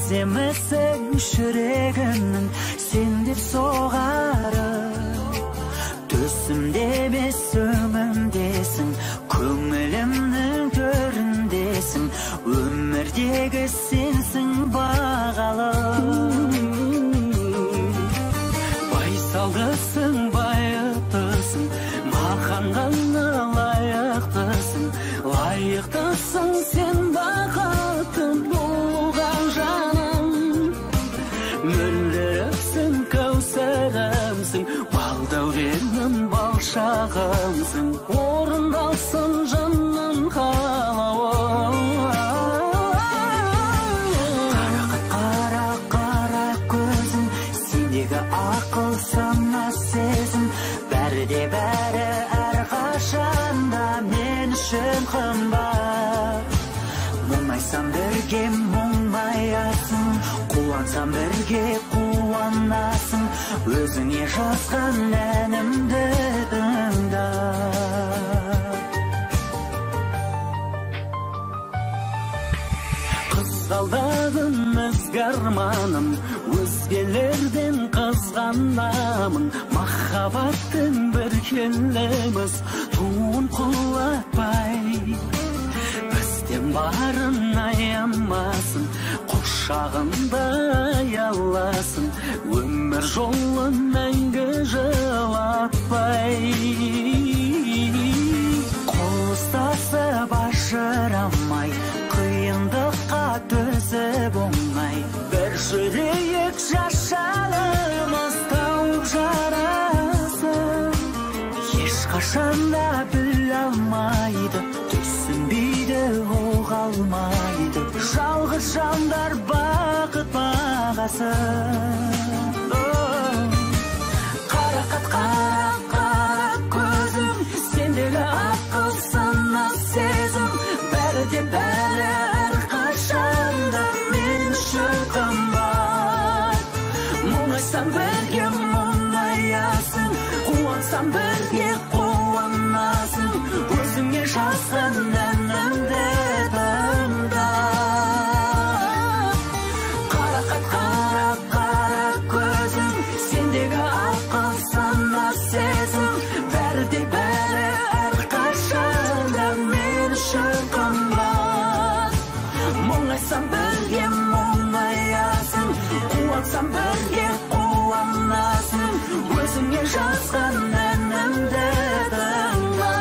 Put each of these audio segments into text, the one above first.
Сеземісің жүрегімнің сен деп соғары. Түсімде емес өңімдесің, көңілімнің төріндесің, өмірдегі сенсің бағалы. Байсалдысың, байыптысың, маған ғана лайықтысың, лайықтысың сен бақытты болуға жаным. Мөлдіріпсің, кәусәрімсің, бал дәуренім, бал шағымсың, орындалсын жаным қалауы. Қара, қара көзім, сендегі ақыл сана сезім, бәрі де бәрі әрқашанда мен үшін қымбат. Мұңайсам бірге мұңаясың, қуансам бірге қуанасың, өзіңе жазған әнімді тыңда. Қызғалдағым ізгі арманым, өзгелерден қызғанамын, махаббаттың бір келеміз туын құлатпай. Бізден барын аямасын, құшағында аяласын, өмір жолын мәңгі жылатпай. Қол ұстасып ажырамай, қиындыққа төзіп оңай, бір жүрейік жас жанымыз тауып жарасын. Ешқашан да біле алмайды, түсінбейді, ұға алмайды, жалғыз жандар бақыт бағасын. Қарақат, қара, қара көзім, сендегі ақыл сана сезім, бәрі де бәрі әрқашанда мен үшін қымбат. Мұңайсам бірге мұңаясың, қуансам бірге қуанасың, өзіңе жазған әнімді тыңда. Қарақат, қара, қара көзім, сендегі ақыл сана сезім, бәрі де бәрі әрқашанда мен үшін қымбат. Мұңайсам бірге мұңаясың, қуансам бірге қуанасың, өзіңе жазған әнімді тыңда.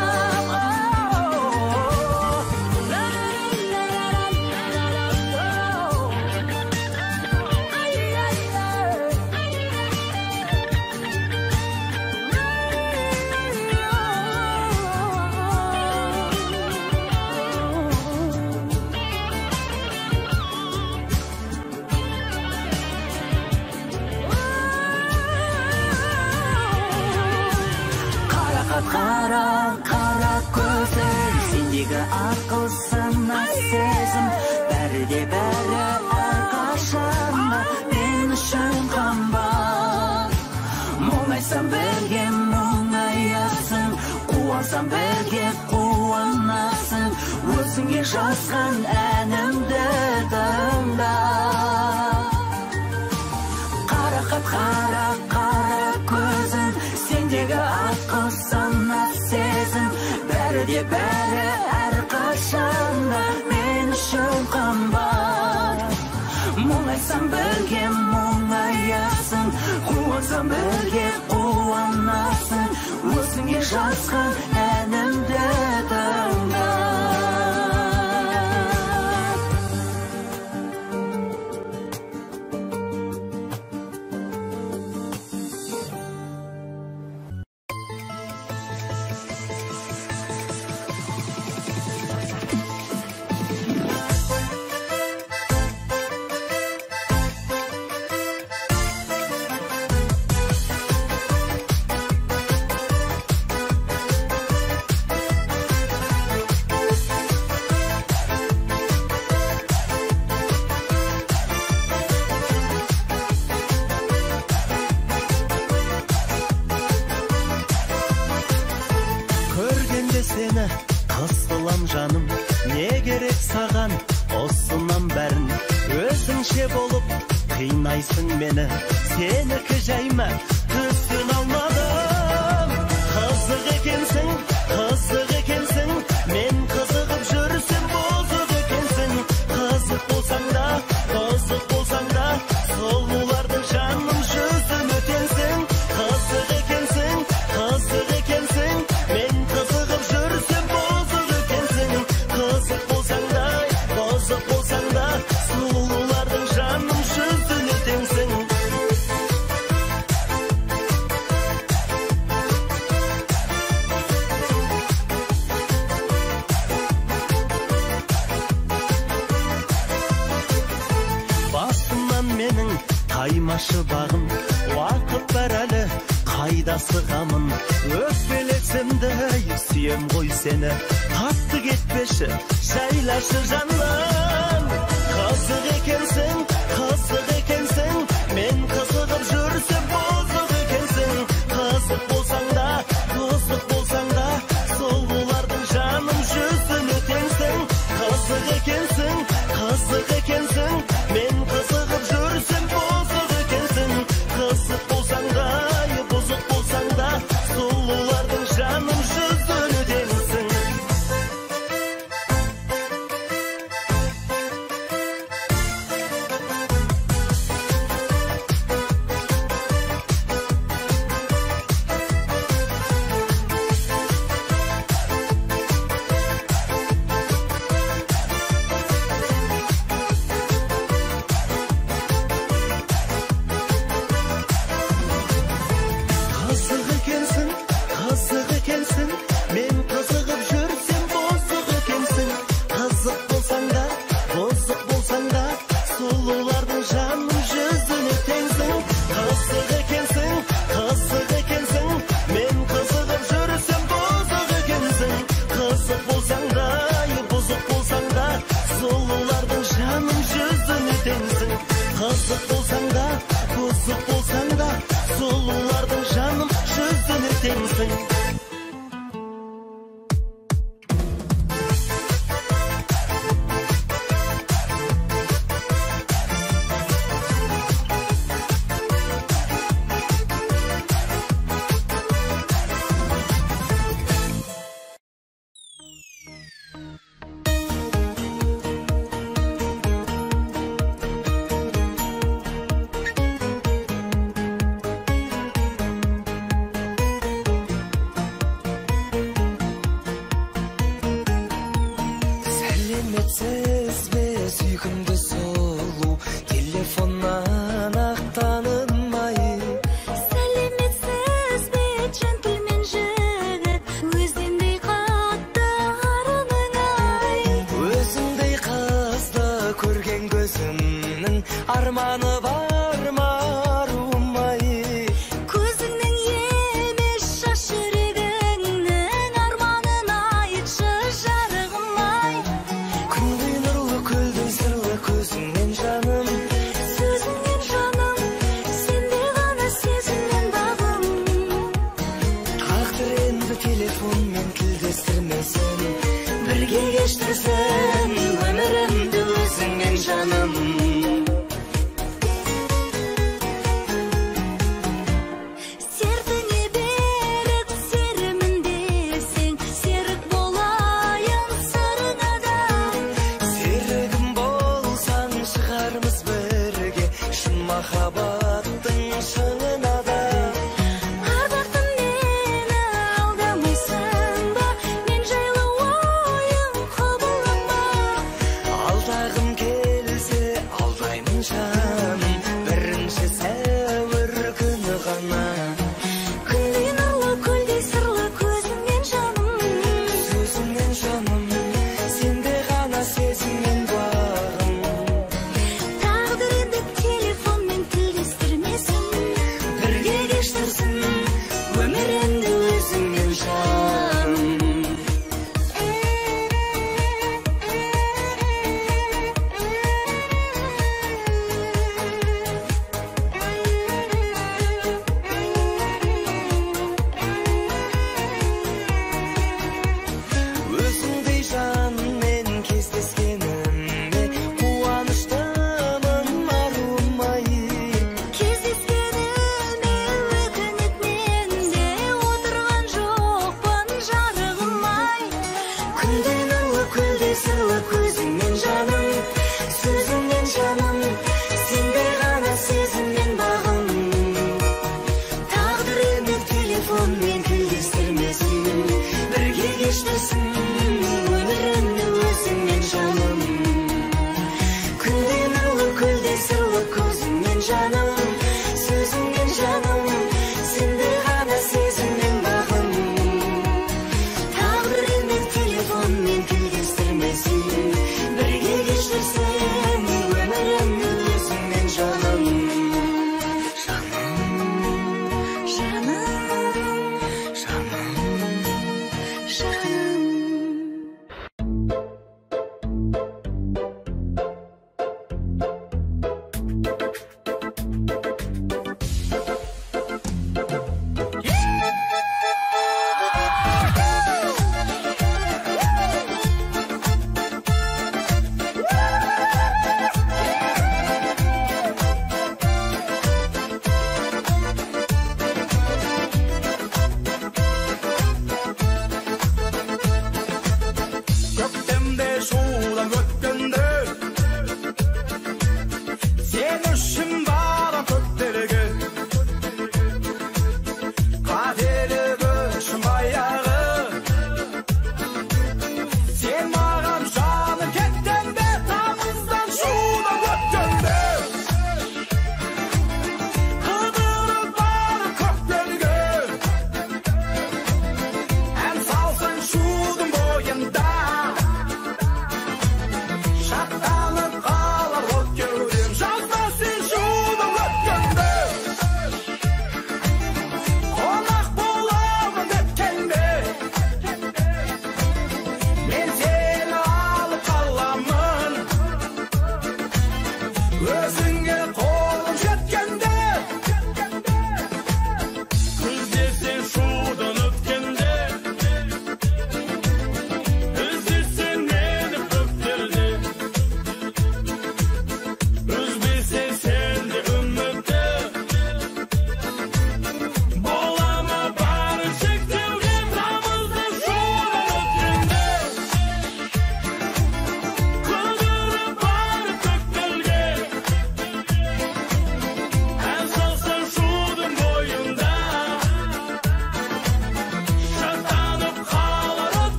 Қара, қара көзім, сендегі ақыл сана сезім, бәрі де бәрі әрқашанда мен үшін қымбат. Мұңайсам бірге мұңаясың, қуансам бірге қуанасың, өзіңе жазған әнімді тыңда. Қарақат, қара, қара көзім, сендегі ақыл сана сезім, бәрі де бәрі әрқашанда мен үшін қымбат. Мұңайсам бірге мұңаясың, қуансам бірге қуанасың, өзіңе жазған әнімді тыңда. Өзіңше болып қинайсың мені, сенікі жай ма, түсін алмадым. Қызық екенсің, қызық екенсің, мен қызығып жүрсем бұзық екенсің. Қызық болсаң да, бұзық болсаң да, сұлулардың жаным жүзін өтенсің. Қызық екенсің, қызық екенсің, мен қызығып жүрсем бұзық екенсің. Қызық болсаң да, бұзық болсаң да, сұлулардың жаным жүзін өтенсің. Басымнан менің таймашы бағым, уақыт бар әлі, қайда сығамын. Өкпелетсем де сүйем ғой сені, қатты кетпеші, жайлашы жаным. Қызық екенсің, қызық екенсің, мен қызығып жүрсем бұзық екенсің. Қызық болсаң да, бұзық болсаң да, сұлулардың жаным жүзін өтенсің. Қызық екенсің, қызық екенсің, мен қызығып жүрсем бұзық екенсің. Қызық болсаң да, бұзық болсаң да, сұлулардың жаным жүзін өтенсің. Қызық екенсің, қызық екенсің, мен қызығып жүрсем бұзық екенсің. Қызық болсаң да, бұзық болсаң да, сұлулардың жаным жүзін өтенсің. Қызық екенсің, қызық екенсің, мен қызығып жүрсем бұзық екенсің. Қызық болсаң да, бұзық болсаң да, сұлулардың жаным жүзін өтенсің. Қызық болсаң да, бұзық болсаң да, сұлулардың жаным жүзін өтенсің. Сәлеметсіз бе, сүйкімді сұлу, телефоннан ақ танымай. Сәлеметсіз бе, джентльмен жігіт, өзіңдей қатты арының ай. Өзіңдей қызды көрген көзімнің арманы бар ма, аруым ай. Көзіңнің емес, жас жүрегіңнің арманын айтшы, жарығым ай. Күндей нұрлы, көлдей сырлы көзіңнен жаным, Сөзіңнен жаным, сенде ғана сезімнен бағым. Тағдыр енді телефонмен тілдестірмесін, Бірге кештірсін өмірімді өзіңмен жаным. Сертіңе берік серімін десең, серік болайын сырыңа да. Серігім болсаң шығармыз бірге шын махаббаттың шыңына да. Ардақтым мені алдамайсың ба, мен жайлы ойың құбылама. Алдағым келсе алдаймын жаным, 1 сәуір күні ғана. Күндей нұрлы, көлдей сырлы көзіңнен жаным, Сөзіңнен жаным, сенде ғана сезіммен бағым. Тағдыр енді телефонмен тілдестірмесін,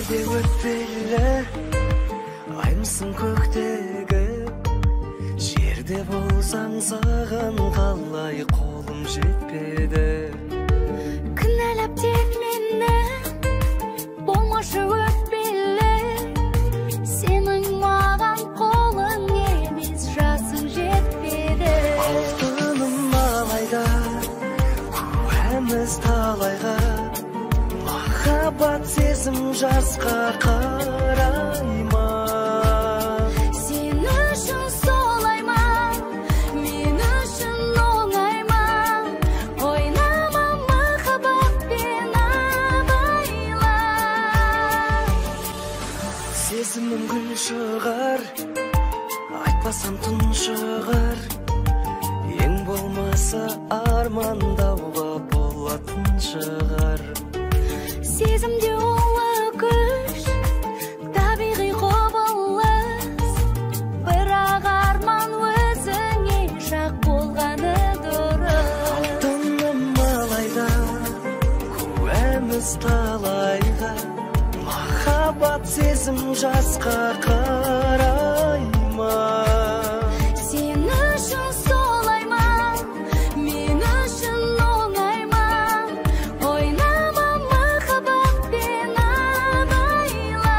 Өмірде өтпелі аймысың көктегі, жерде болсаң саған қалай қолым жетпеді. Кінәлап тек мені, болмашы өкпелі, сенің маған қолың емес, жасың жетпеді. Алтыным алайда, куәміз талайға, махаббат сезім жасқа қарай ма? Сен үшін солай ма, мен үшін оңай ма? Ойнама махаббатпен абайла. Сезімім гүл шығар, айтпасам тұншығар, ең болмаса армандауға болатын шығар. Сезімде ұлы күш, табиғи құбылыс, бірақ арман өзіңе жақ болғаны дұрыс. Алтыным алайда, куәміз талайға, махаббат сезім жасқа қарай ма? Сен үшін солай ма, мен үшін оңай ма? Ойнама махаббатпен абайла.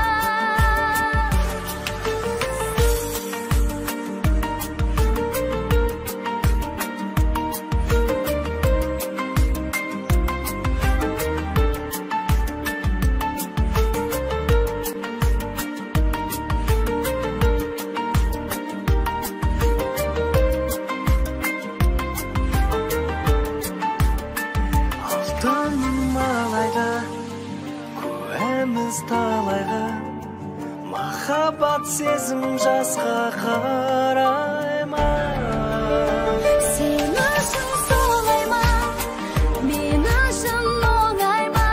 Алтыным алайда, куәміз талайға, махаббат сезім жасқа қарай ма? Сен үшін солай ма, мен үшін оңай ма?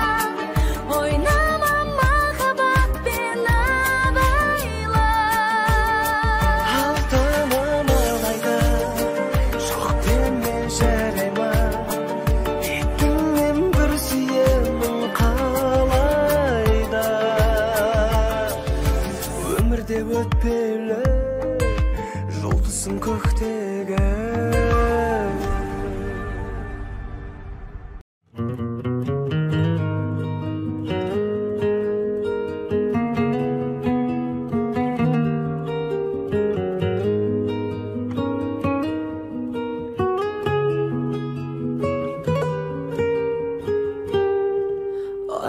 Ойнама махаббатпен абайла. Алтыным алайда, жоқ деме жарай ма? Бетіңнен бір сүйемін қалайда. Өмірде өтпелі жұлдызым көктегі.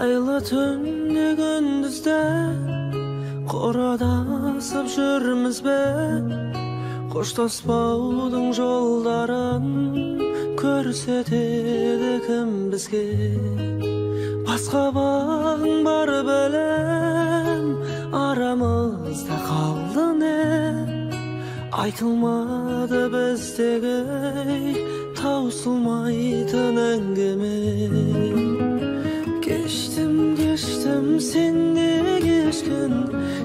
Айлы түнде күндізді қородасып жүрміз бе? Қоштаспаудың жолдарын көрсетеді кім бізге? Басқа бағың бар білем, арамызда қалды не? Айтылмады біздегі таусылмайтын әңгіме. Кештім, кештім, сен де кешкін,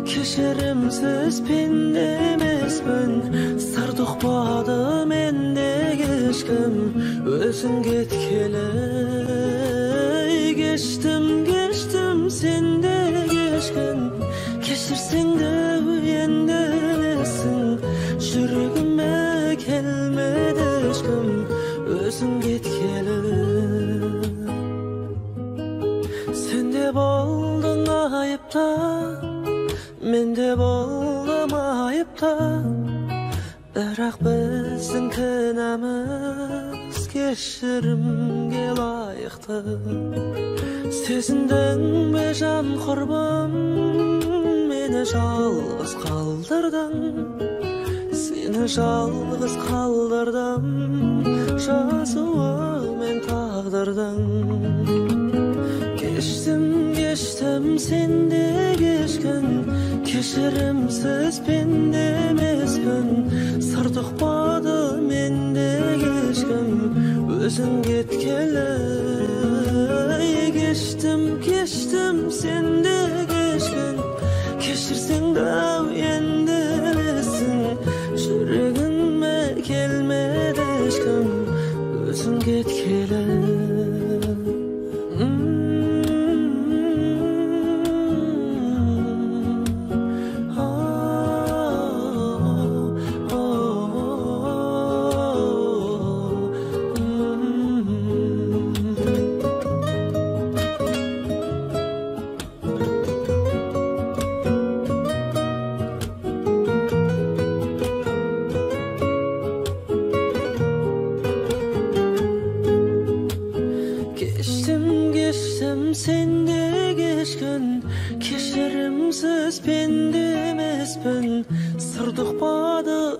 кешірімсіз пенде емеспін. Сыр ұқпады менде ешкім, өзің кеткелі. Кештім, кештім, сен де кешкін, кешірсең де енді білесің, жүрегіме келмеді ешкім, өзің кеткелі. Сен де болдың айыпты, мен де болдым айыпты, бірақ біздің кінәміз кешірімге лайықты. Сезіндің бе жан құрбым, мені жалғыз қалдырдың, сені жалғыз қалдырдым, жазуымен тағдырдың. Кештім, кештім, сен де кешкін, кешірімсіз пенде емеспін. Сыр ұқпады менде ешкім, өзің кеткелі. Кештім, кештім, сен де кешкін, кешірсең де енді білесің, жүрегіме келмеді ешкім, өзің кеткелі.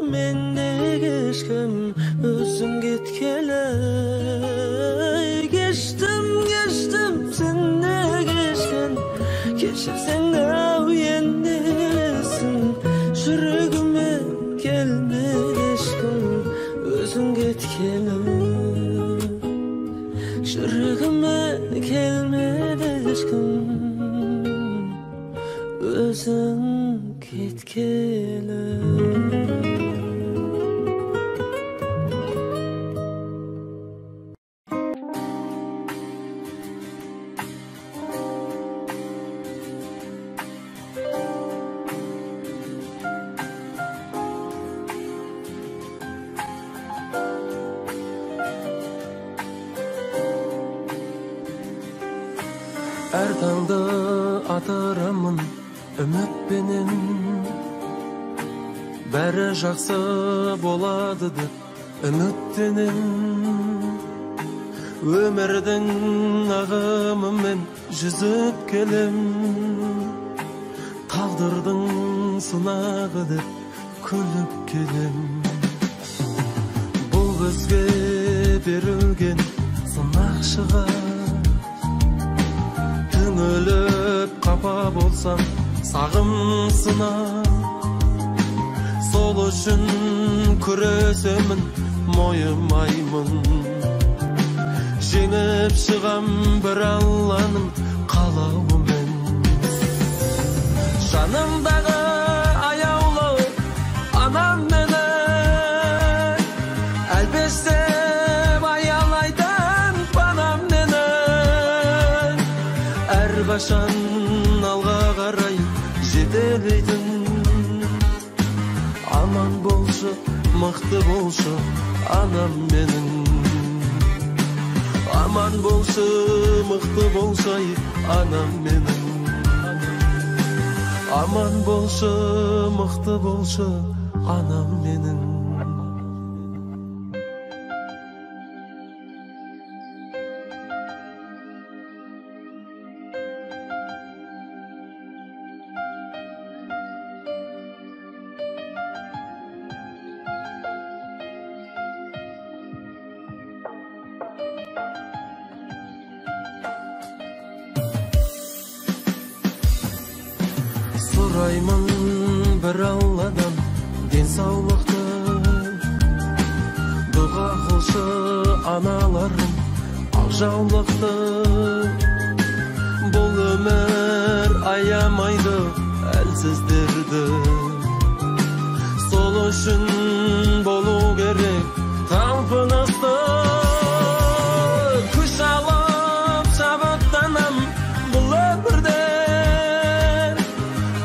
Менде кешкім, өзің кеткелі. Кештім, кештім, сені кешкен. Кешірсең ау енді білесің. Жүрегіме келмеді ешкім, өзің кеткелі. Жүрегіме келмеді ешкім, өзің кеткелі. Әр таңды атырамын үмітпенен, бәрі жақсы болады деп үміттенем. Өмірдің ағымымен жүзіп келем, тағдырдың сынағы деп күліп келем. Бұл бізге берілген сынақ шығар, түңіліп қапа болсам сағым сынар. Сол үшін күресемін, мойымаймын, жеңіп шығам бір Алланың қалауымен. Жанымдағы аяулы анам менің, әлпештеп аялайтын панам менің. Әрқашан алға қарай жетелейтін, аман болшы, мықты болшы анам менің. Аман болшы, мықты болшы анам менің. Аман болшы, мықты болшы анам менің. Сұраймын бір Алладан денсаулықты, дұға қылшы аналарым ақ жаулықты. Бұл өмір аямайды әлсіздерді, сол үшін болу керек талпынысты. Күш алып шабыттанам бұл өмірде,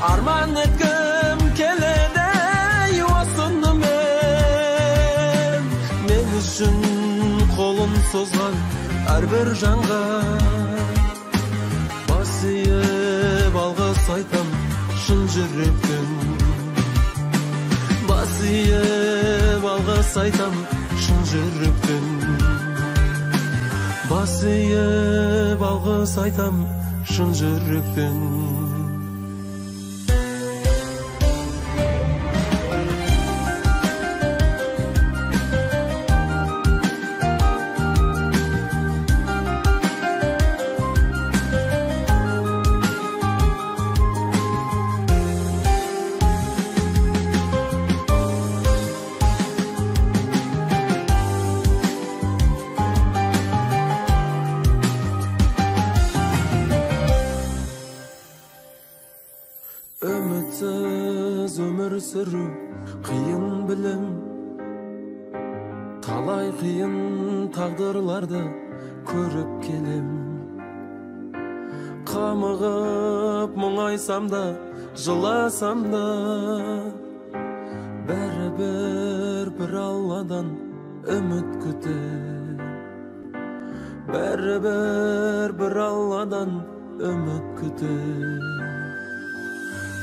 арман еткім келеді осыны мен. Мен үшін қолын созған әрбір жанға бас иіп алғыс айтам шын жүректен. Бас иіп алғыс айтам шын жүректен. Бас иіп алғыс айтам шын жүректен. Үмітсіз өмір сүру қиын білім, талай қиын тағдырларды көріп келем. Қамығып мұңайсам да, жыласам да, бәрібір бір Алладан үміт күтем. Бәрібір бір Алладан үміт күтем.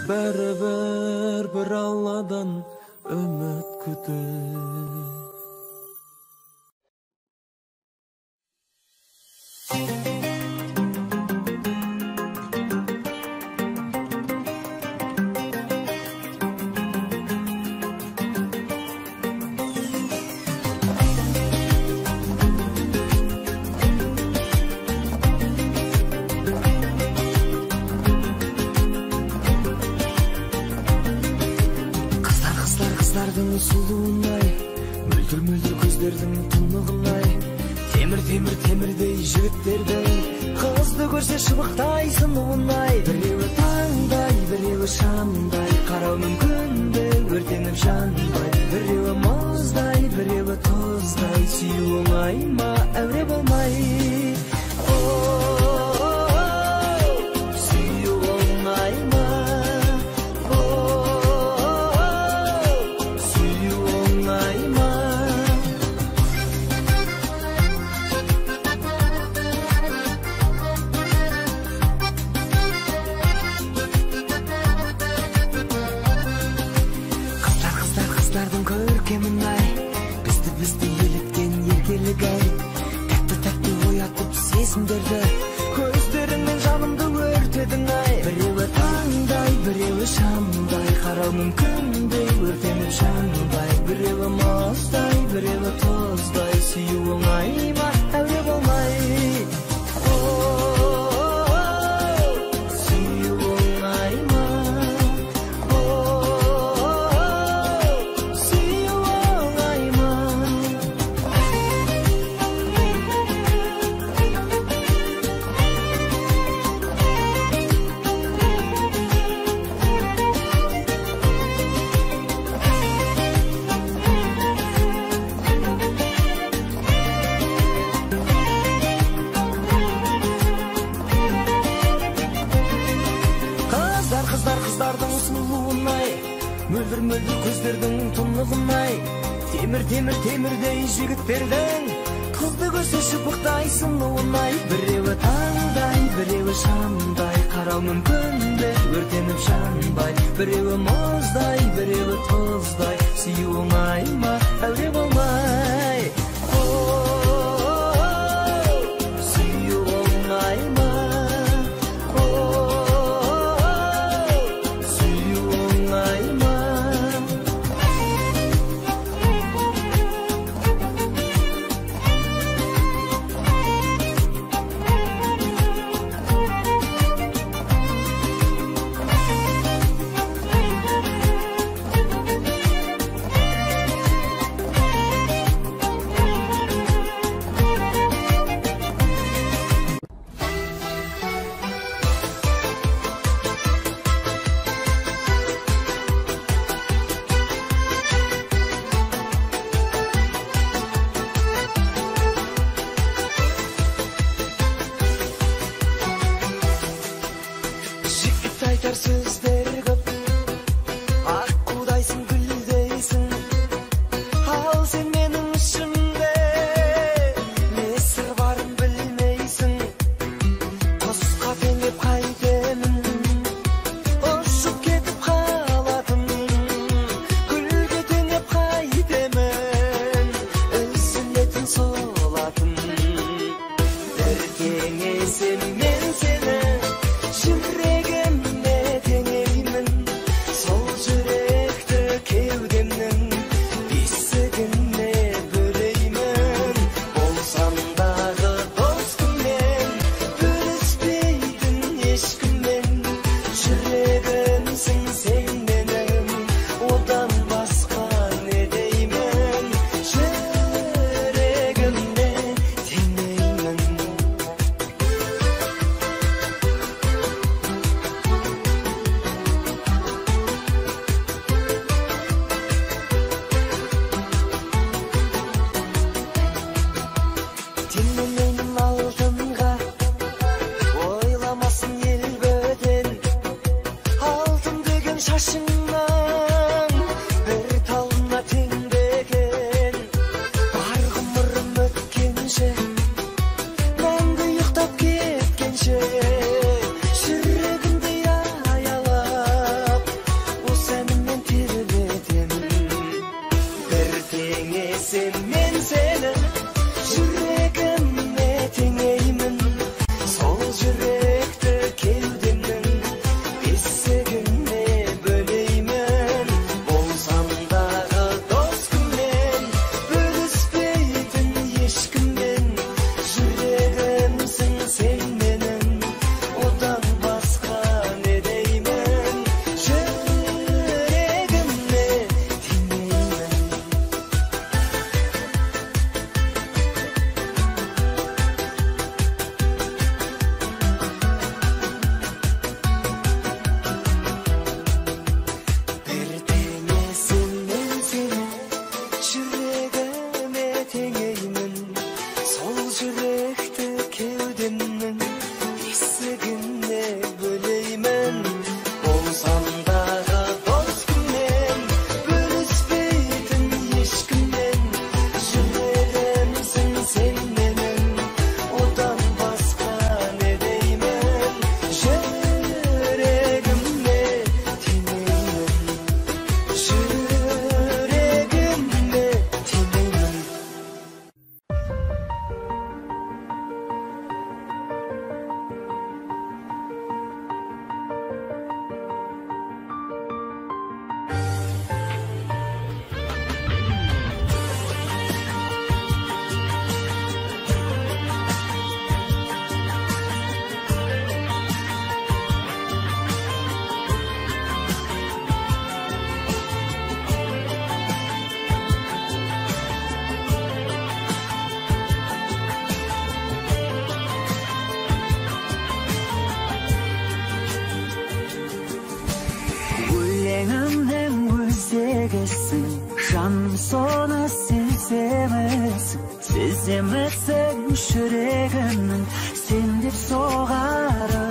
Бәрібір бір Алладан үміт күтем. сұлуын-ай, мөлдір-мөлдір көздердің тұнығын-ай, темір-темір темірдей жігіттердің қызды көрсе шыбықтай сынуын-ай. Біреуі таңдай, біреуі шамдай, қарау мүмкін бе өртеніп жанбай. Біреуі мұздай, біреуі тұздай, сүю оңай ма әуре болмай. Сүю оңай ма? Сүю оңай ма? Қыздар, қыздар, қыздардың көркемін-ай, бізді еліткен еркелік-ай, тәтті-тәтті оятып сезімдерді, көздеріңмен жанымды өртедің-ай. Біреуі таңдай, біреуі шамдай, қарау мүмкін бе өртеніп жанбай. Біреуі мұздай, біреуі тұздай, сүю оңай ма әуре болмай. Сүю оңай ма? Сүю оңай ма? Қыздар, қыздар, қыздардың сұлуын-ай, мөлдір-мөлдір көздердің тұнығын-ай, темір-темір темірдей жігіттердің қызды көрсе шыбықтай сынуын-ай. Біреуі таңдай, біреуі шамдай, қарау мүмкін бе өртеніп жанбай. Біреуі мұздай, біреуі тұздай, сүю оңай ма әуре болмай. Сүю оңай ма? Сүю оңай ма? Жігіт айтар сөздер көп, аққудайсың, гүлдейсің, ал сен менің ішімде не сыр барын білмейсің. Құсқа теңеп қайтемін, ұшып кетіп қалатын, гүлге теңеп қайтемін, үзілетін солатын. Бір теңесем мен сені жүрегіме теңеймін, сол жүректі кеудемнің бесігіне бөлеймін. Болсам дағы дос кіммен, бөліспейтін ешкіммен, жүрегімсің сен менің, одан басқа не деймін, жүрегіме теңеймін. Теңемеймін алтынға, ойламасын ел бөтен, алтын деген шашыңнан бір талына тең бе екен. Бар ғұмырым өткенше, мәңгі ұйықтап кеткенше, жүрегімді аялап, осы әніммен тербетемін. Бір теңесем мен сені жүрегіме теңеймін, сол жүректі кеудемнің бесігіне бөлеймін. Болсам дағы дос кіммен, бөліспейтін ешкіммен, жүрегімсің сен менің, одан басқа не деймін, жүрегіме теңеймін. сеземісің, жаным соны сеземісің, сеземісің жүрегімнің сен деп соғары.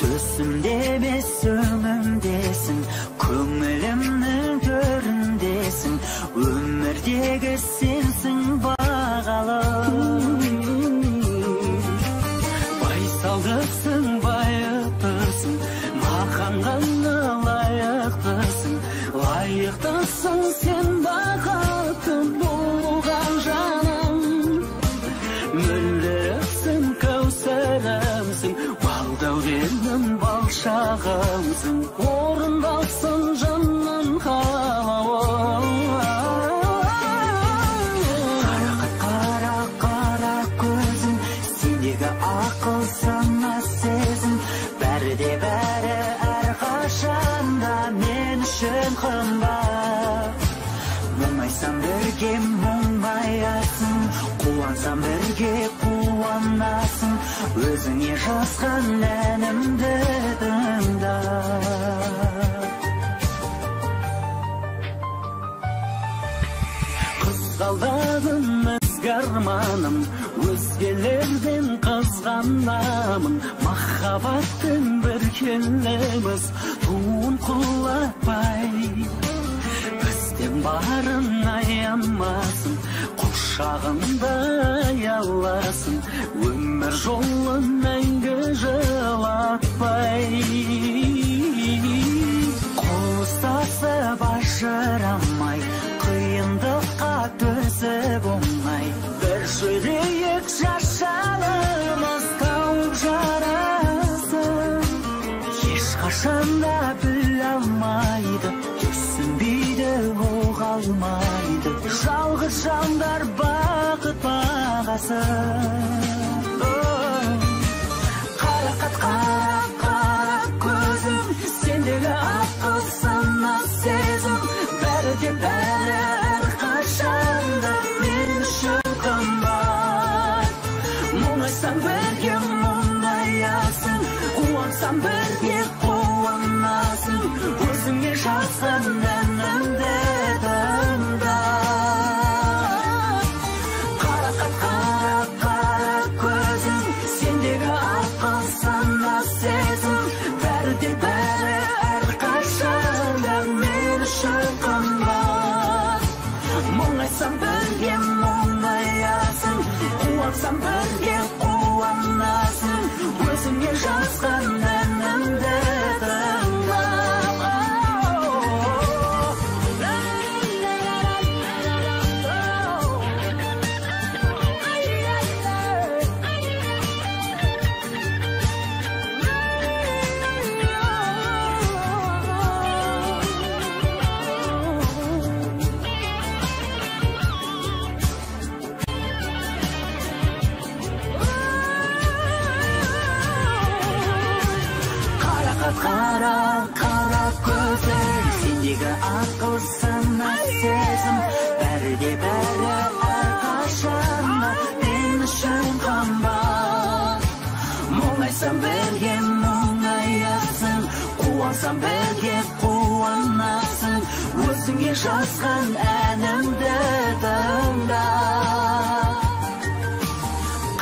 Түсімде емес өңімдесің, көңілімнің төріндесің, өмірдегі сенсің бағалы. Байсалдысың, байыптысың, маған ғана лайықтысың, лайықтысың сен бақытты болған жаным. Мөлдірсің, кәусәрімсің, балдәуренім, бал шағымсың, орындалсын жаным қалауың. Қарақат қара қара көзің, сендегі ақыл сана сезім, бәрі де бәрі әрқашанда мен үшін қымбат. Мұңайсам бірге мұңаясың, қуансам бірге қуанасың, өзіңе жазған әнімді тыңда. Қызғалдағым ізгі арманым, өзгелерден қызғанамын, махаббаттың бір келеміз туын құлатпай. Бізден барын аямасын, құшағында аяласын, өмір жолын мәңгі жылатпай. Қол ұстасып ажырамай, қиындыққа төзіп оңай, бір жүрейік жас жанымыз тауып жарасын. Ешқашан да біле алмайды, түсінбейді, ұға алмайды, жалғыз жандар бақыт бағасын. Қарақат қара қара көзім, сендегі ақыл сана сезім, бәрі де бәрі әрқашанда мен үшін қымбат. Мұңайсам бірге мұңаясың, қуансам бірге қуанасың, өзіңе жазған әнімді тыңда. Қарақат қара қара көзім, сендегі ақыл сана сезім, бәрі де бәрі әрқашанда мен үшін қымбат. Мұңайсам бірге мұңаясың, қуансам бірге қуанасың, өзіңе жазған әнімді тыңда. Қара қара көзің, сендегі ақыл сана сезім, бәрі де бәрі әрқашанда мен үшін қымбат. Мұңайсам бірге мұңаясың, қуансам бірге қуанасың, өзіңе жазған әнімді тыңда.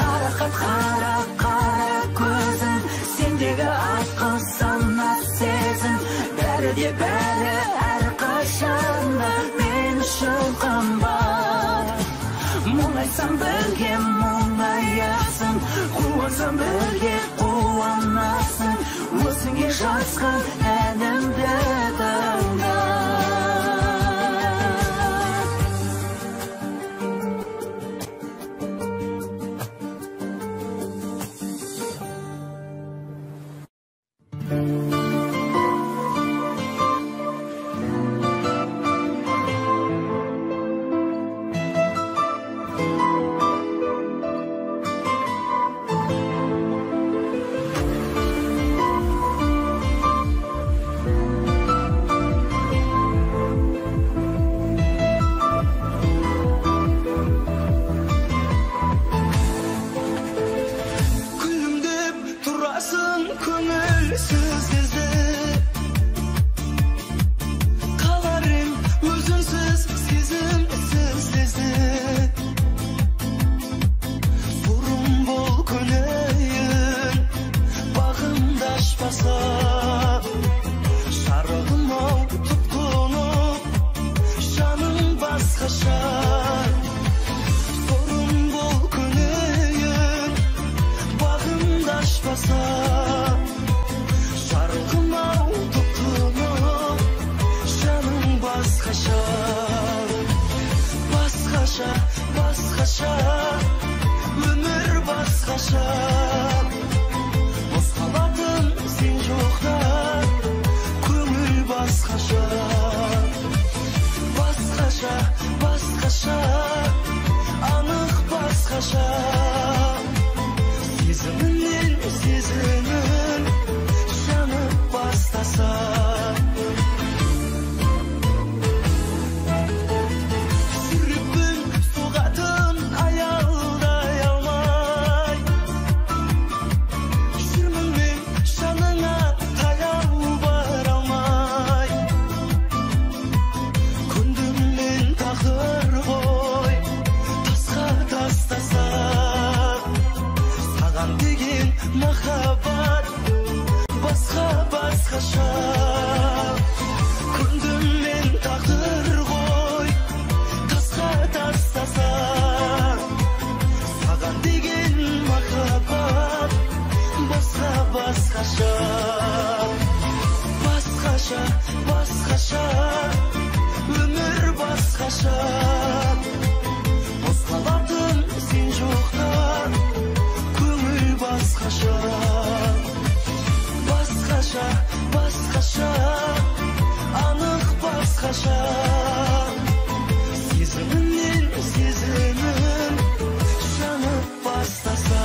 Қарақат қара қара көзің, сендегі ақыл сана сезім, бәрі де бәрі әрқашанда мен үшін қымбат. Мұңайсам бірге мұңаясың, қуансам бірге қуанасың, өзіңе жазған әнімді тыңда. басқаша. Сорым бол көнейін, бағымды ашпаса. Жарығым ау тұп-тұнық, жаным басқаша. Басқаша, басқаша, өмір басқаша. Бос қалатын сен жоқта, көңіл басқаша. Басқаша, басқаша, анық басқаша. Сезімінен сезімім жанып бастаса. Жүрекпін соғатын аялдай алмай, жүрмін мен жаныңа таяу бара алмай. Көндім мен тағдыр ғой тасқа тастаса. Саған деген махаббат басқа басқаша. Көндім мен тағдыр ғой тасқа тастаса. Саған деген махаббат басқа басқаша. Басқаша, басқаша, өмір басқаша. Бос қалатын сен жоқта, көңіл басқаша. Басқаша, басқаша, анық басқаша. Сезімінен сезімім жанып бастаса.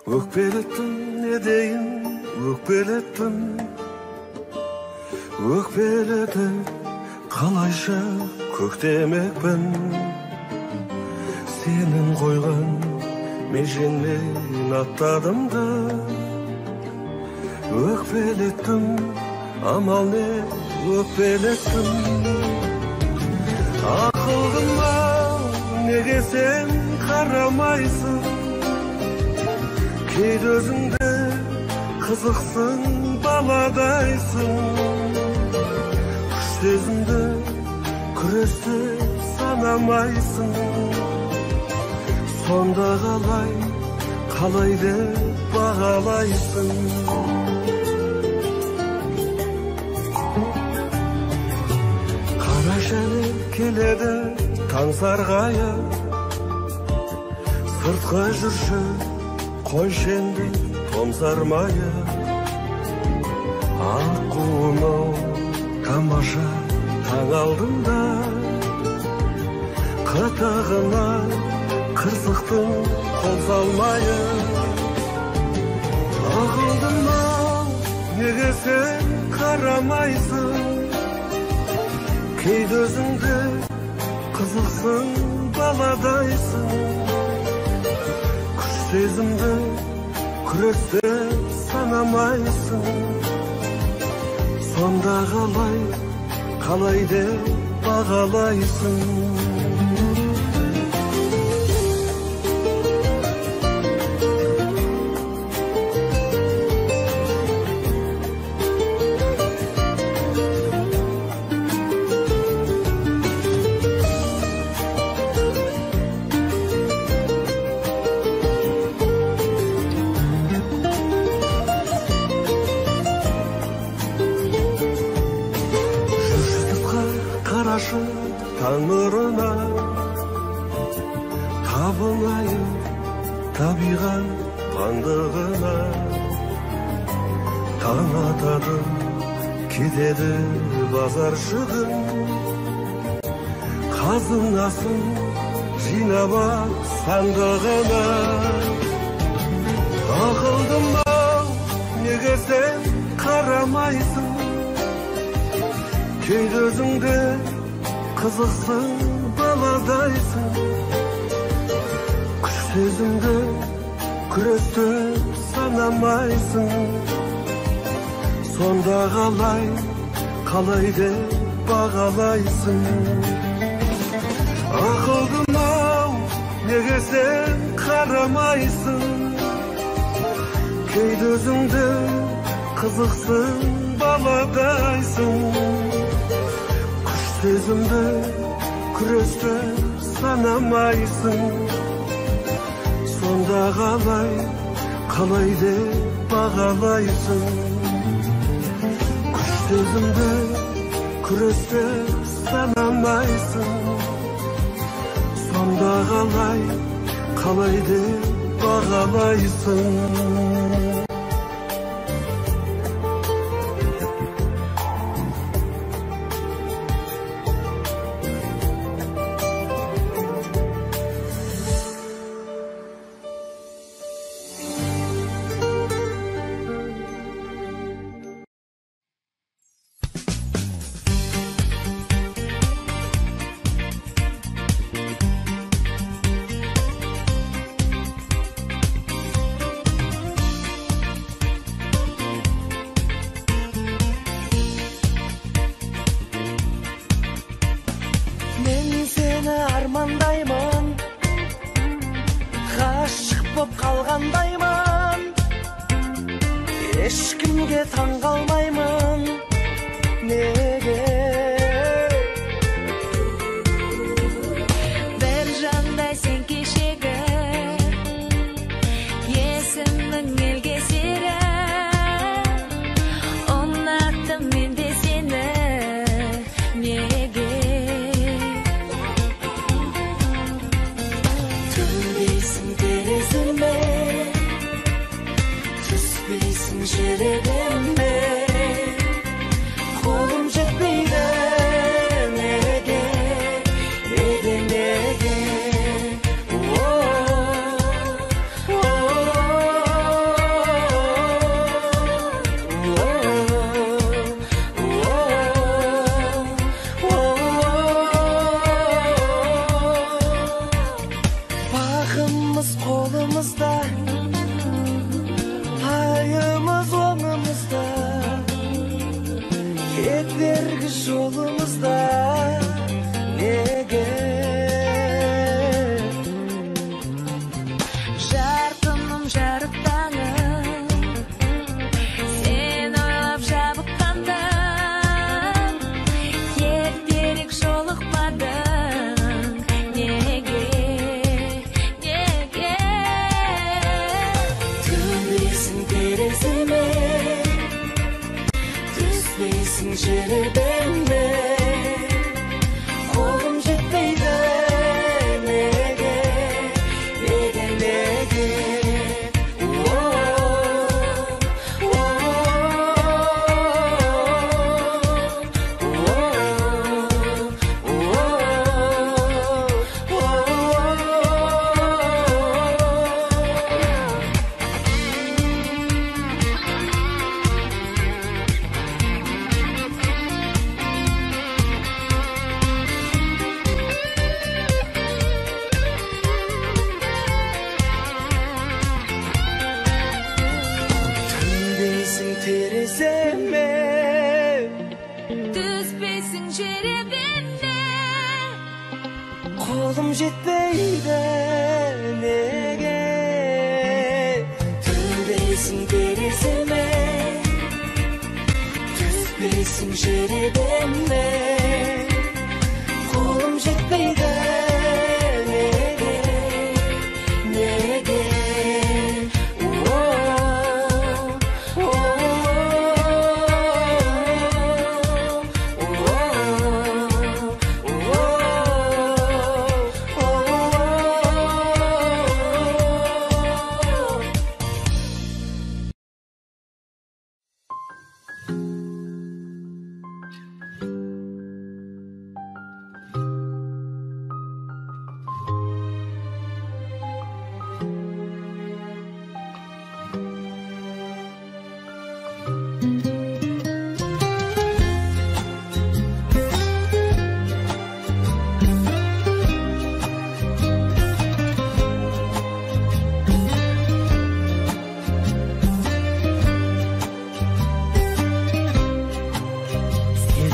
Өкпелеттім, не дейін, өкпелеттім. Өкпелетіп қалайша көктемекпін. Сенің қойған межеңнен аттадым да, өкпелеттім, амал не, өкпелеттім. Ақылдым-ау, неге сен қарамайсың? Кейде өзіңді қызықсың, баладайсың. Күш сезімді күресте санамайсың. Сонда қалай, қалай деп бағалайсың? Қара шәлі келеді таң сарғайып, сыртқа жүрші қойшы енді томсармайып. Аққуым-ау тамаша таң алдында, қытығына қырсықтың қол салмайып. Ақылдым-ау, неге сен қарамайсың? Кейде өзіңді қызықсың, баладайсың. Күш сезімді күресте санамайсың. Сонда қалай, қалай деп бағалайсың? Таң нұрына табынайын табиғат паңдығына. Таң атады, кетеді базаршының, қазынасын жинап ап сандығына. Ақылдым-ау, неге сен қарамайсың? Кейде өзіңді қызықсың, баладайсың. Күш сезімді күрестіп санамайсың. Сонда қалай, қалай деп бағалайсың? Ақылдым-ау, неге сен қарамайсың? Кейде өзіңді қызықсың, баладайсың. Сезімді күрестіп санамайсың. Сонда қалай, қалай деп бағалайсың? Күш сезімді күрестіп санамайсың. Сонда қалай, қалай деп бағалайсың? Армандаймын, ғашық боп қалғандаймын, ешкімге таң қалмаймын, неге? Бір жандай сен кешегі, есімің елге серік, ұнаттым мен де сені, неге? Түспейсің жүрегіме, қолым жетпейді, неге, неге, неге? О, о, о. Бағымыз қолымызда, айымыз оңымызда, кедергі жолымызда неге? Жарқыным жарық таңым, сен ойлап жабыққанда, ертерек жолықпадың неге, неге? Түнбейсің тереземе, түспейсің жеребеме, қолым жетпейді неге, неге, неге? Түнбейсің тереземе, Түспейсің жеребеме, қолым жетпейді неге? Түнбейсің тереземе, түспейсің жеребеме, қолым жетпейді неге, неге?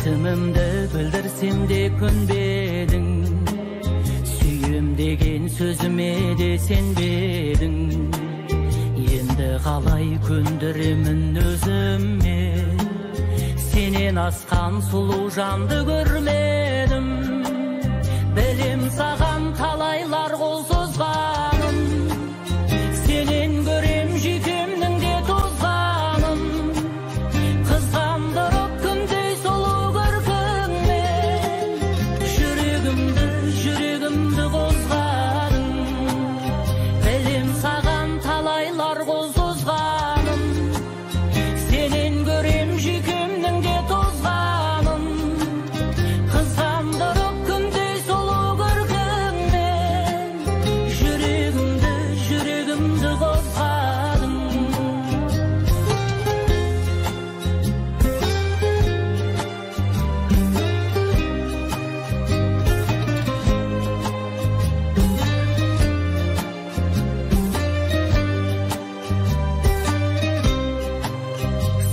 Сезімімді білдірсем де көнбедің, сүйем деген сөзіме де сенбедің. Енді қалай көндіремін өзіме, сенен асқан сұлу жанды көрмедім. Білем саған талайлар қол созғанын, сенен көрем жүйкемнің де тозғанын. Қызғандырып күндей сұлу көркіңмен, жүрегімді, жүрегімді қозғадың. Білем саған талайлар қол созғанын, сенен көрем жүйкемнің де тозғанын. Қызғандырып күндей сұлу көркіңмен, жүрегімді, жүрегімді қозғадың.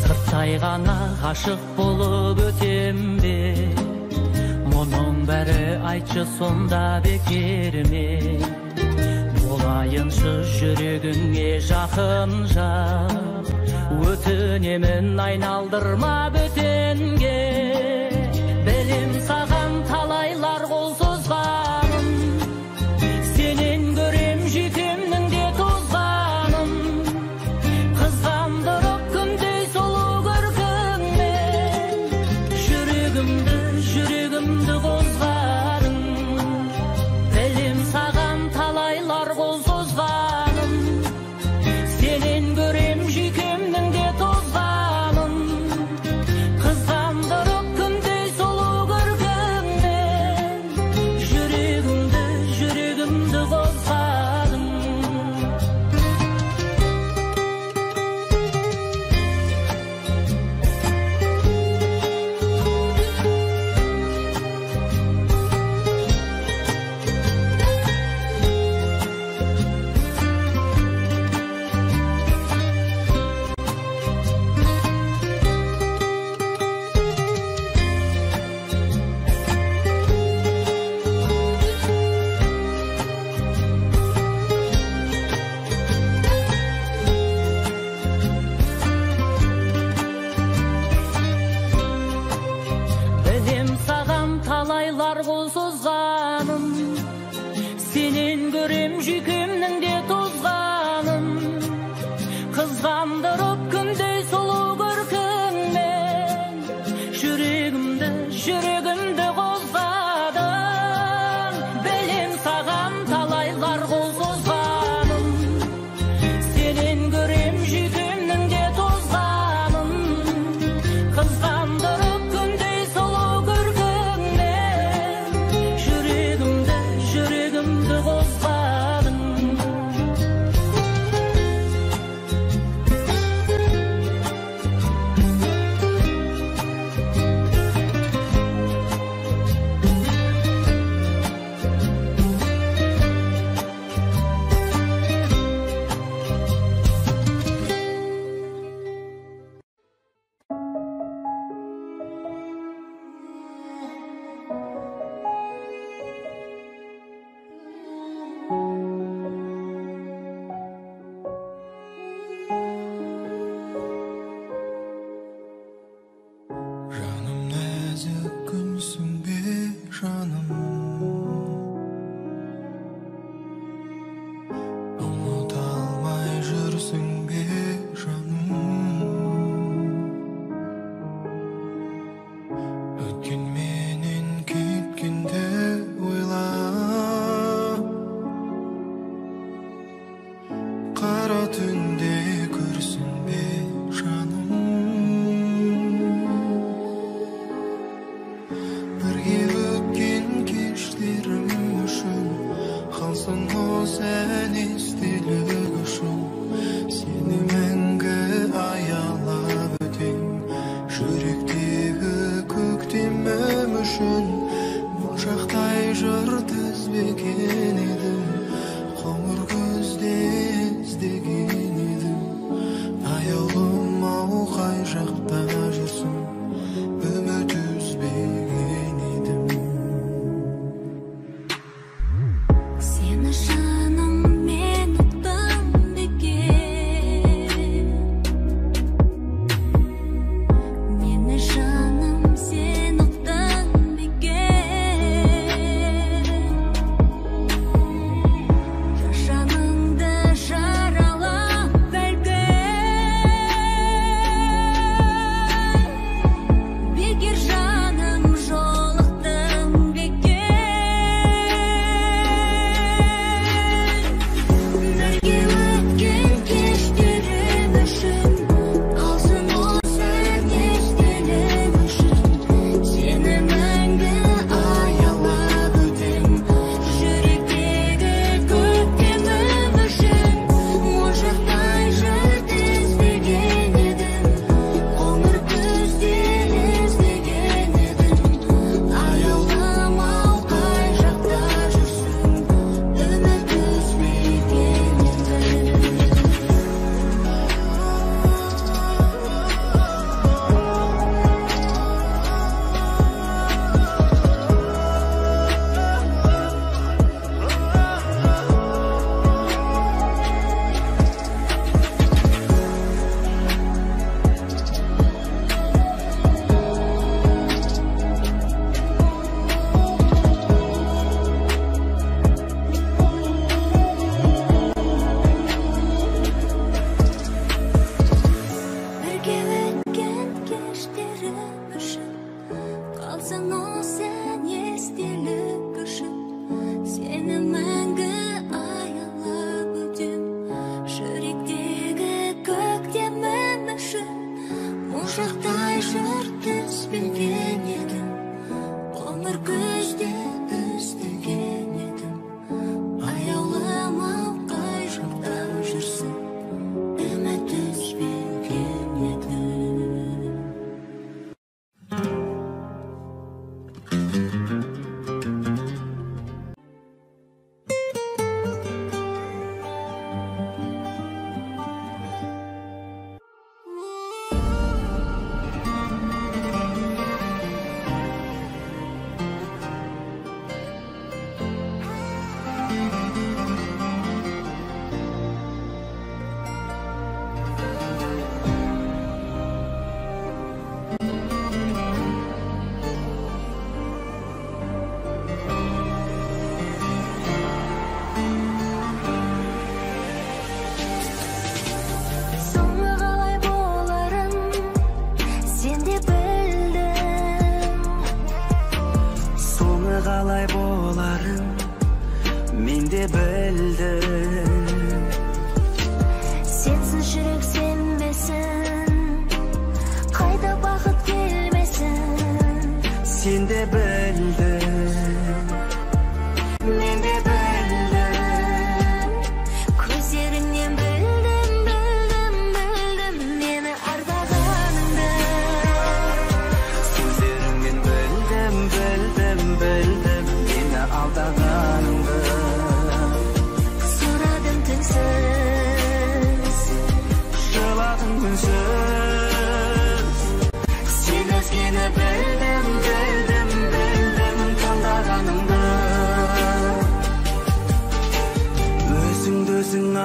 Сырттай ғана ғашық болып өтем бе, мұның бәрі айтшы сонда бекер ме? Болайыншы жүрегіңе жақын жан, өтінемін айналдырма бөтенге. Білем саған талайлар қол созғанын, сенен көрем жүйкемнің де тозғанын. Қызғандырып күндей сұлу көркіңмен, жүрегімді, жүрегімді қозғадың. Білем саған талайлар қол созғанын, сенен көрем жүйкемнің де тозғанын.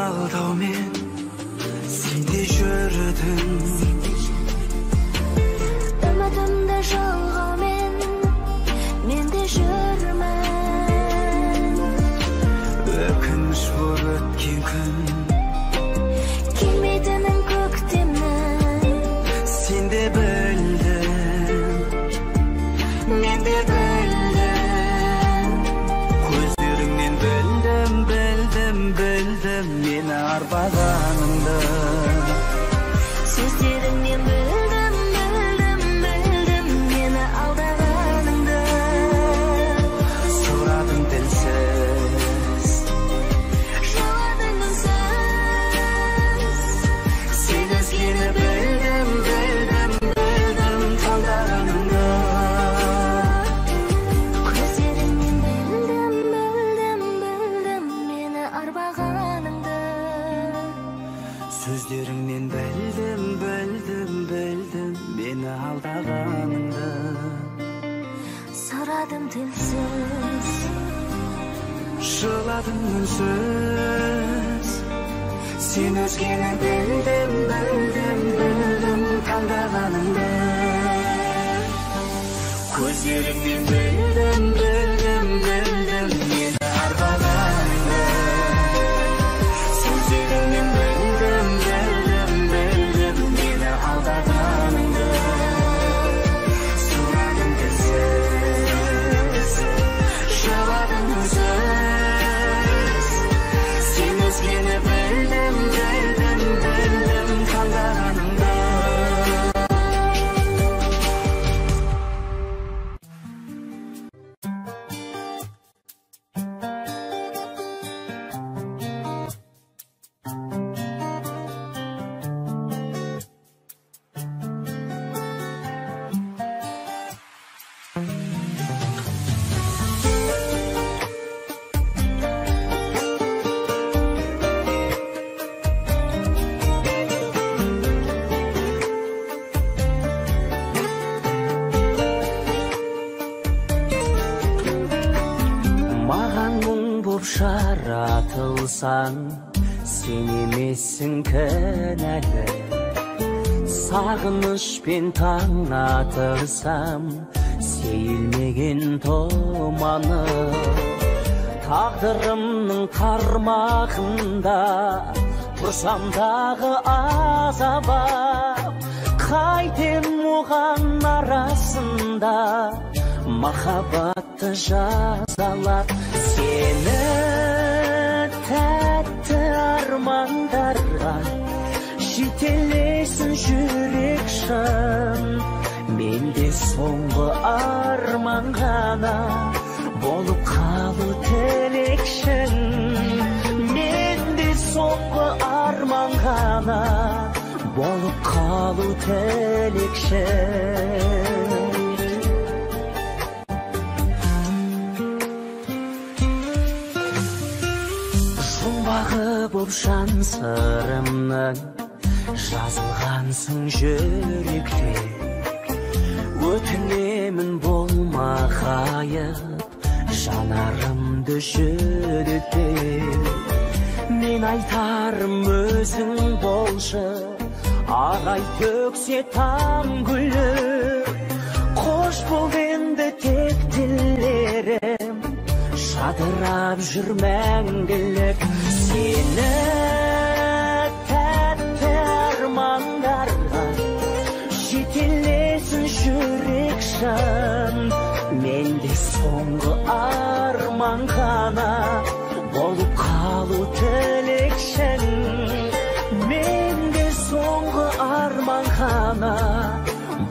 Алдаумен сен де жүрдің, үмітімді жалғаумен мен де жүрмін. Өкініш боп өткен күн, келмейтінін көктемнің. Сен де білдің, мен де білдім. Көздеріңнен білдім, білдім, білдім мені арбағаныңды. Сөздеріңнен білдім, білдім, білдім мені алдағаныңды. Сұрадым тілсіз, жыладың үнсіз. Сен өзгені білдім, білдім, білдім таңдағаныңды. Көздеріңнен білдім, білдім, білдім мені арбағаныңды. Сөздеріңнен білдім, білдім, білдім мені алдағаныңды. Сұрадым тілсіз, жыладың үнсіз. Сен өзгені білдім, білдім, білдім таңдағаныңды. Көздеріңнен білдім, білдім, білдім мені арбағаныңды. Сөздеріңнен білдім, білдім, білдім мені алдағаныңды. Сұрадым тілсіз, жыладың үнсіз. Сен өзгені білдім, білдім, білдім таңдағаныңды. Маған мұң боп жаратылсаң, сен емессің кінәлі. Сағынышпен таң атырсам, сейілмеген тұманы. Тағдырымның қармағында тұрсам дағы азабап, қайтем оған арасында махаббатты жазалап. Сені тәтті армандарға жетелесін жүрек шын. Менде соңғы арман ғана болып қалу тілекшің. Менде соңғы арман ғана болып қалу тілекшің. Жұмбағы боп жан сырымның жазылғансың жүректе. Өтінемін болма ғайып, жанарымды жүдетпе. Мен айтарым өзің болшы, ағай төксе таң гүлі. Қош бол енді тек тілерім, жадырап жүр мәңгілік. Сені тәтті армандарға жетелесін жүрек шын. Менде соңғы арман ғана болып қалу тілекшің. Менде соңғы арман ғана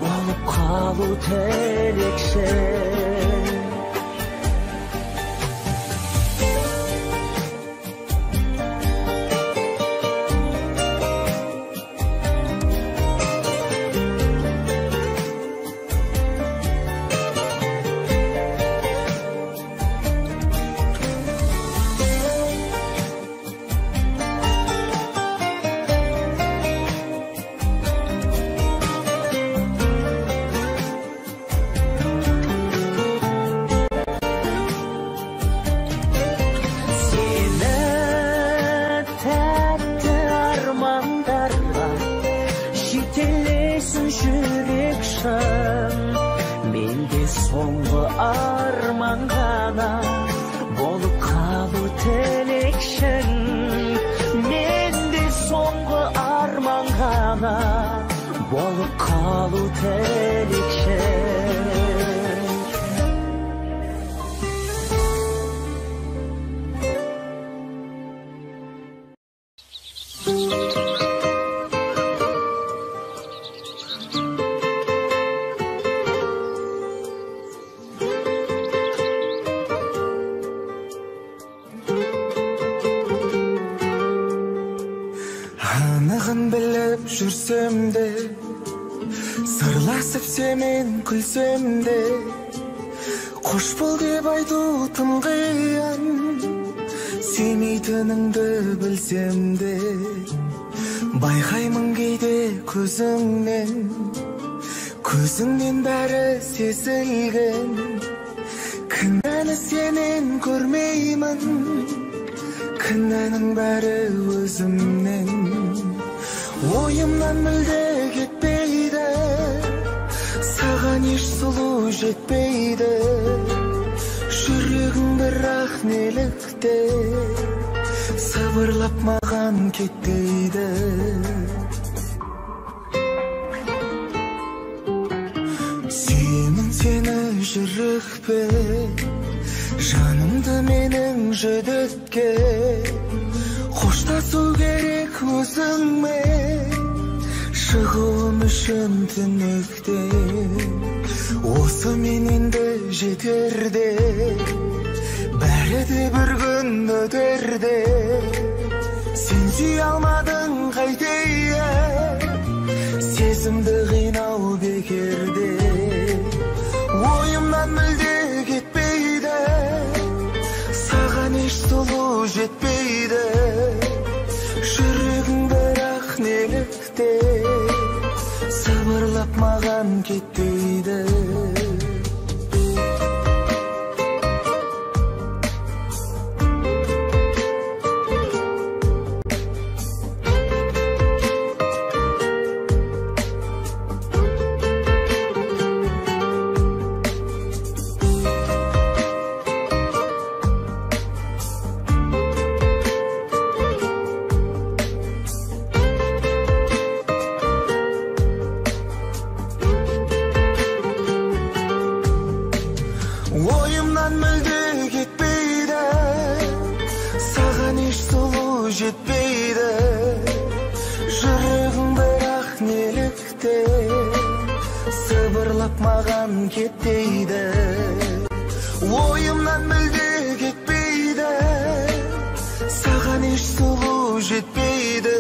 болып қалу тілекшің. үшін менде соңғы арман ғана болып қалу тілекшің. Менде соңғы арман ғана болып қалу тілекшің. Анығын біліп жүрсем де, сырласып сенімен күлсем де, қош бол деп айту тым қиын, сүймейтініңді білсем де, байқаймын кейде көзіңнен, көзіңнен бәрі сезілген. Кінәні сенен көрмеймін, кінәнің бәрі өзімнен. Ойымнан мүлде кетпейді, саған еш сұлу жетпейді. Жүрегің бірақ неліктен сыбырлап маған кетпейді. Сүйемін сені жүрекпен, жанымды менің жүдеткен. Қоштасу керек өзіңмен, шығуым үшін түнектен. Осы мен енді жетерде, бәрі де бір күн өтерде. Сен сүйе алмадың қайтейін, сезімді қинау бекерде. Ойымнан мүлде кетпейді, саған еш сұлу жетпейді. Жүрегің бірақ неліктен сыбырлап маған кетпейді. Ойымнан мүлде кетпейді, саған еш сұлу жетпейді. Жүрегің бірақ неліктен сыбырлап маған кетпейді. Ойымнан мүлде кетпейді, саған еш сұлу жетпейді.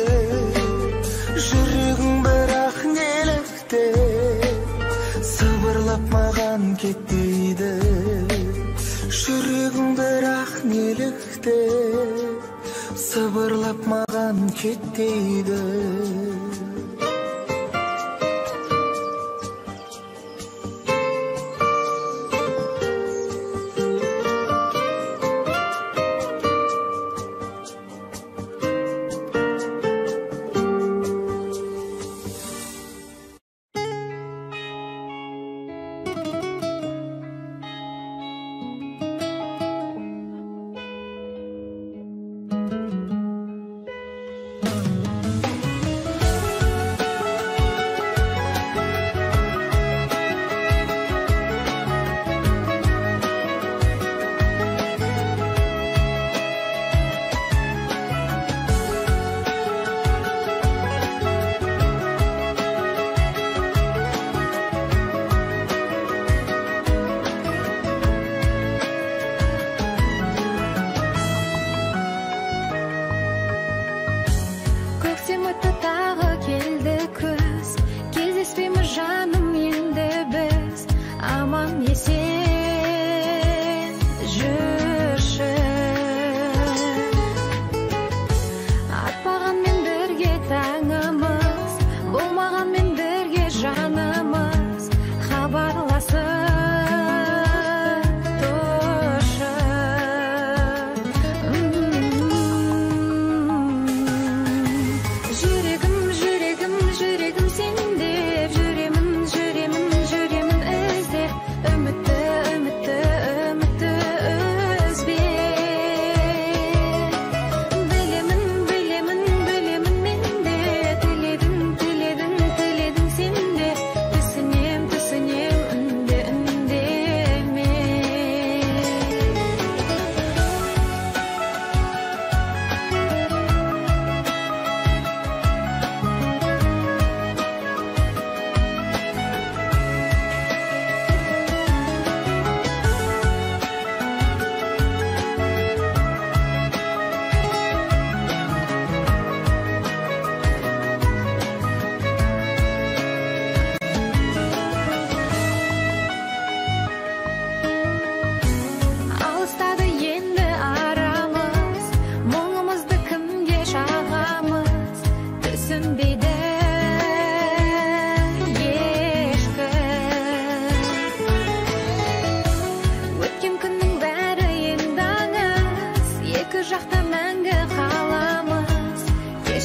Жүрегің бірақ неліктен сыбырлап маған кетпейді. Жүрегің бірақ неліктен сыбырлап маған кетпейді.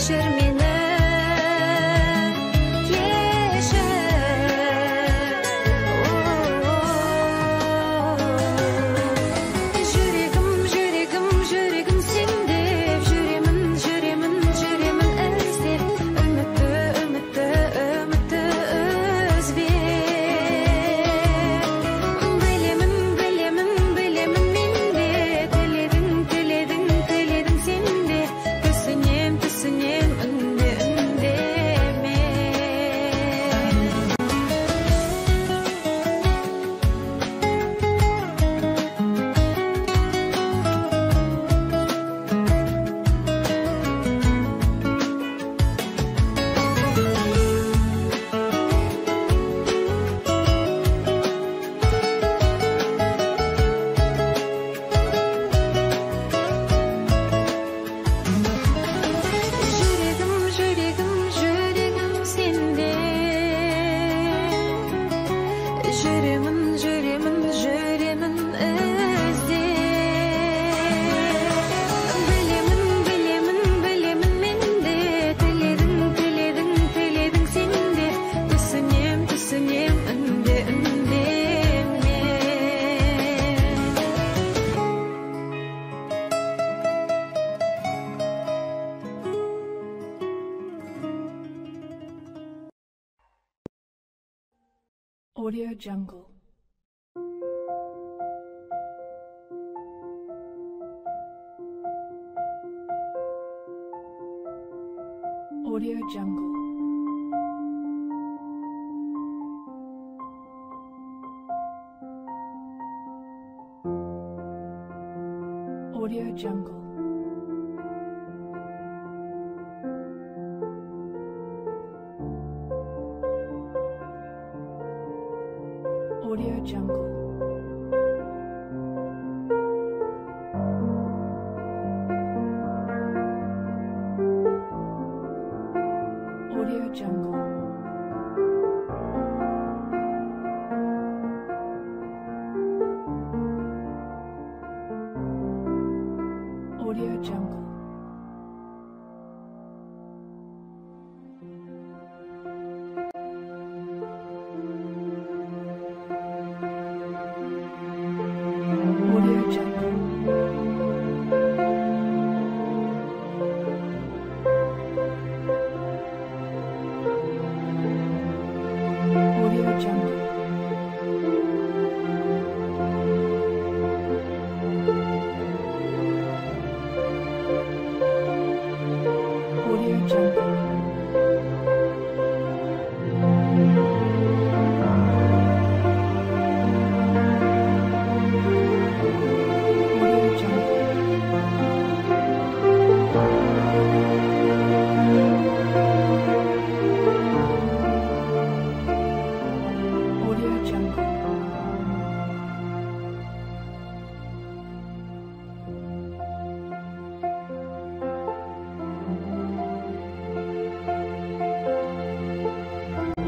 Кешір мені, кешір. Жүрегім, жүрегім, жүрегім сен деп жүремін, жүремін, жүремін іздеп. Үмітті, үмітті, үмітті үзбе. Білемін, білемін, білемін мен де тіледің, тіледің, тіледің сен де. Түсінем, түсінем, үнде, үндеме. Жүрегім, жүрегім, жүрегім сенде. Жүремін, жүремін, жүремін іздеп. Білемін, білемін, білемін мен де тіледің, тіледің, тіледің сен де. Түсінем, түсінем, үнде, үндеме. Audio Jungle. Audio Jungle. Audio Jungle. Audio Jungle. Audio Jungle. Audio Jungle. Audio Jungle. Audio Jungle. Audio Jungle. Audio Jungle.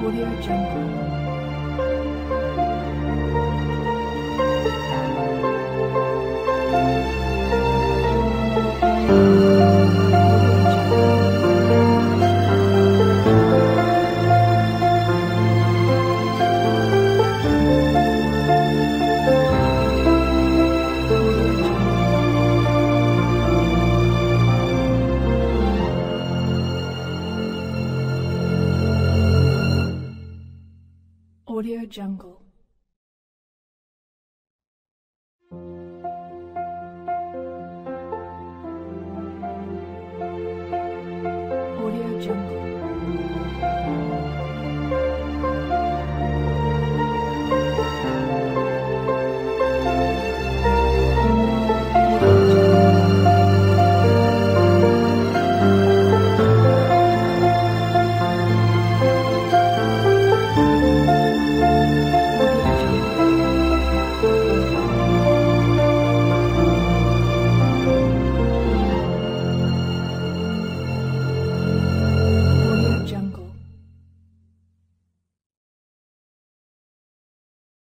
Audio Jungle. Audio Jungle. Audio Jungle. Audio Jungle.